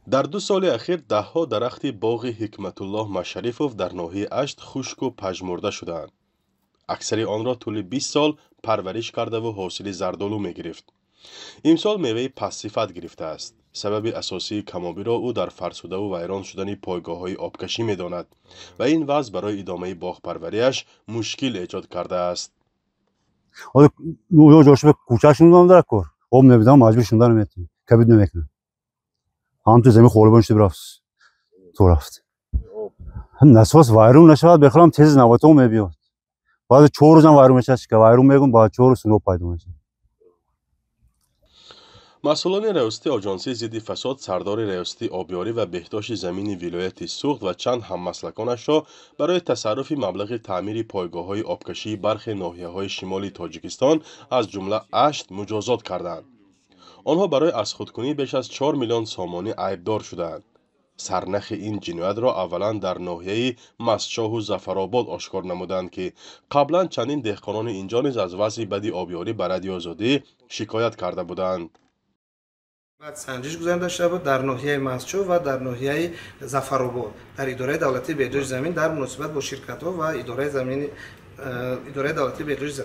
Дар 2 соли ахир даҳҳо дарахти боғи Ҳикматуллоҳ Машарифов дар ноҳияи Ашт хушку пажмурда шудаанд. Аксари онро тӯли 20 сол парвариш кардаву ҳосили зардолу мегирифт. Имсол меваи пастсифат гирифтааст. Сабаби асосии камобиро ӯ дар фарсудаву вайрон шудани пойгоҳҳои обкашӣ медонад ва ин вазъ барои идомаи боғпарвариаш мушкил эҷод кардааст. Кӯчашон дар кор об набидам, маҷбур шунда наметавонем, кабид намекунам. Ҳамту замин холибон шуда рафт, то рафт насос вайрон нашавад, бехӯрам, тез навбато мебиёд. Баъзе 4 рӯзам вайрон мешавад, шика вайрон мегум, баъд 4 рӯз суноб пайдо мешавад. Масъулони раёсати Оҷонсии зидди фасод сардори раёсати обёрӣ ва беҳдошти замини вилояти Суғд ва чанд ҳаммаслаконашро барои тасарруфи маблағи таъмири пойгоҳҳои обкашии бархе ноҳияҳои шимоли Тоҷикистон, аз ҷумла Ашт, муҷозот карданд. Онҳо барои азхудкунӣ беш аз 4 миллион сомонӣ айбдор шудаанд. Сарнахи ин ҷиноятро аввалан дар ноҳияи Мастчоҳу Зафаробод ошкор намуданд, ки қаблан чандин деҳқонони инҷо низ аз вазъи бади обёрӣ ба Радиои Озодӣ шикоят карда буданд. Баъд санҷиш гузаронида шуда буд дар ноҳияи Мастчоҳ ва дар ноҳияи Зафаробод дар Идораи давлатии беҳдошти замин дар муносибат бо ширкатҳо ва идораи замини Идораи давлатии беҳдошти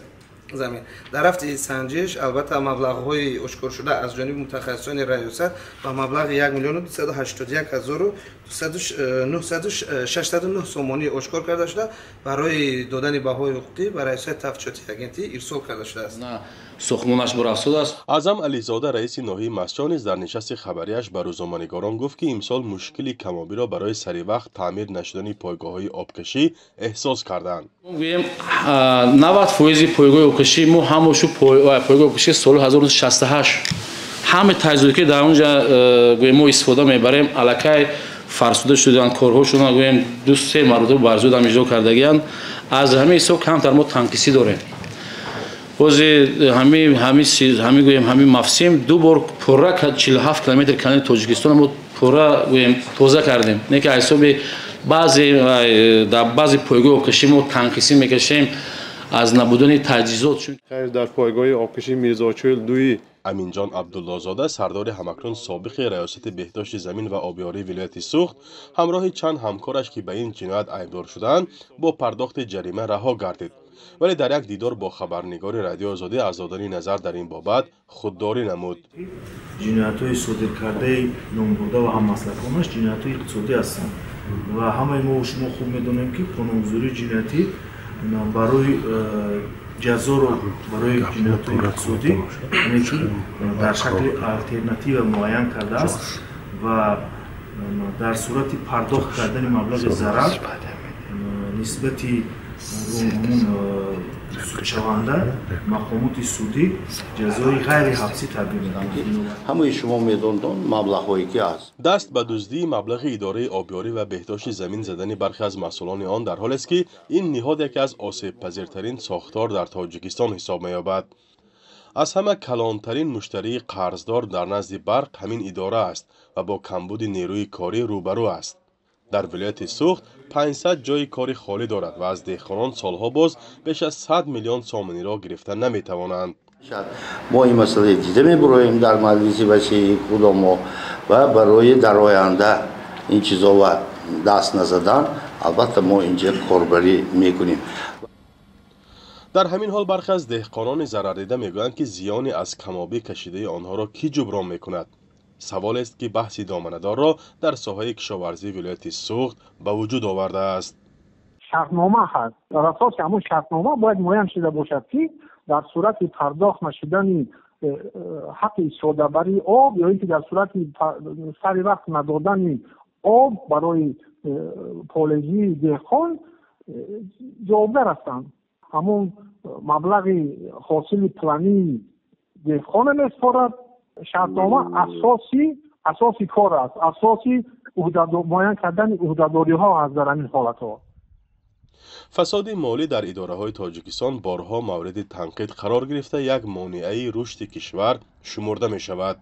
замин. Дар рафти санҷиш, албатта, маблағҳои ошкоршуда аз ҷониби мутахассисони раёсат ба маблағи 1 281 609 сомонӣ ошкор карда шуда, барои додани баҳои ҳуқуқӣ ба Раёсати тафтишоти агентӣ ирсол карда шудааст. Сохтмонаш бурафтодааст. Аъзам Ализода, раиси ноҳияи Мастчоҳ, низ дар нишасти хабарияш ба рӯзноманигорон гуфт, ки имсол мушкили камобиро барои саривақт таъмир нашудани пойгоҳҳои обкашӣ эҳсос карданд. Гӯем, 90 фоизи пойгоҳи обкашӣ мо ҳамашу пойгоҳи обкашӣ соли 1968, ҳама таҷҳизоте, ки дар онҷа, гӯем, мо истифода мебарем, аллакай фарсуда шуданд, корҳо шуданд, гӯем, ду се маротиба барзудам иҷро кардагианд. Аз ҳамин ҳисоб камтар мо танқисӣ дорем. Бози ҳами, гӯем, ҳамин мавсим ду бор пурра 47 километр канали Тоҷикистон мо пурра, гӯем, тоза кардем. Не ки ҳисоби баъзе дар баъзе пойгоҳи обкашӣ мо танқисӣ мекашем аз набудани таҷҳизот. Дар пойгоҳи обкашии Мирзочӯл дуи Аминҷон Абдуллозода, сардори ҳамакнун собиқи раёсати беҳдошти замин ва обёрии вилояти Суғд, ҳамроҳи чанд ҳамкораш, ки ба ин ҷиноят айбдор шудаанд, бо пардохти ҷарима раҳо гардид, вале дар як дидор бо хабарнигори Радиои Озодӣ аз додани назар дар ин бобат худдорӣ намуд. Ҷиноятҳои содиркардаи номбурда ва ҳаммаслаконаш ҷиноятҳои иқтисодӣ ҳастанд ва ҳамаи мо шумо хуб медонем, ки қонунгузории ҷиноятӣ барои ҷазоро барои ҷиноятҳои иқтисодӣ, яъне ки дар шакли алтернатива муайян кардааст ва дар сурати пардохт кардани маблағи зарар нисбати судшаванда мақомоти судӣ ҷазои ғайриҳабсӣ татбиқ мекунад. Ҳамаи шумо медондон маблағҳое ки аст. Даст ба дуздии маблағи идораи обёрӣ ва беҳдошти замин задани бархе аз масъулони он дар ҳолест, ки ин ниҳод яке аз осебпазиртарин сохтор дар Тоҷикистон ҳисоб меёбад. Аз ҳама калонтарин муштарии қарздор дар назди барқ ҳамин идора аст ва бо камбуди нерӯи корӣ рӯбарӯ аст. Дар вилояти Суғд 500 ҷойи кори холӣ дорад ва аз деҳқонон солҳо боз беш аз 100 миллион сомониро гирифта наметавонанд. Мо ин масъалаи дида мебуроем дар маҷлиси васеи худомо ва барои дар оянда ин чизова даст назадан, албатта, мо инҷа корбарӣ мекунем. Дар ҳамин ҳол бархе аз деҳқонони зарардида мегӯянд, ки зиёни аз камобӣ кашидаи онҳоро кӣ ҷуброн мекунад? Саволест, ки баҳси доманадорро дар соҳаи кишоварзии вилояти Суғд ба вуҷуд овардааст. Шартнома ҳаст. Дар асоси ҳамон шартнома бояд муайян шуда бошад, ки дар сурати пардохт нашудани ҳаққи истифодабарии об ё ин ки дар сурати сари вақт надодани об барои полезии деҳқон ҷавобгар ҳастанд. Ҳамон маблағи ҳосили плании деҳқона меспорад. Шартнома асоси кор аст, асоси муайян кардани ӯҳдадориҳо аст дар ҳамин ҳолатҳо. Фасоди молӣ дар идораҳои Тоҷикистон борҳо мавриди танқид қарор гирифта, як монеаи рушди кишвар шумурда мешавад.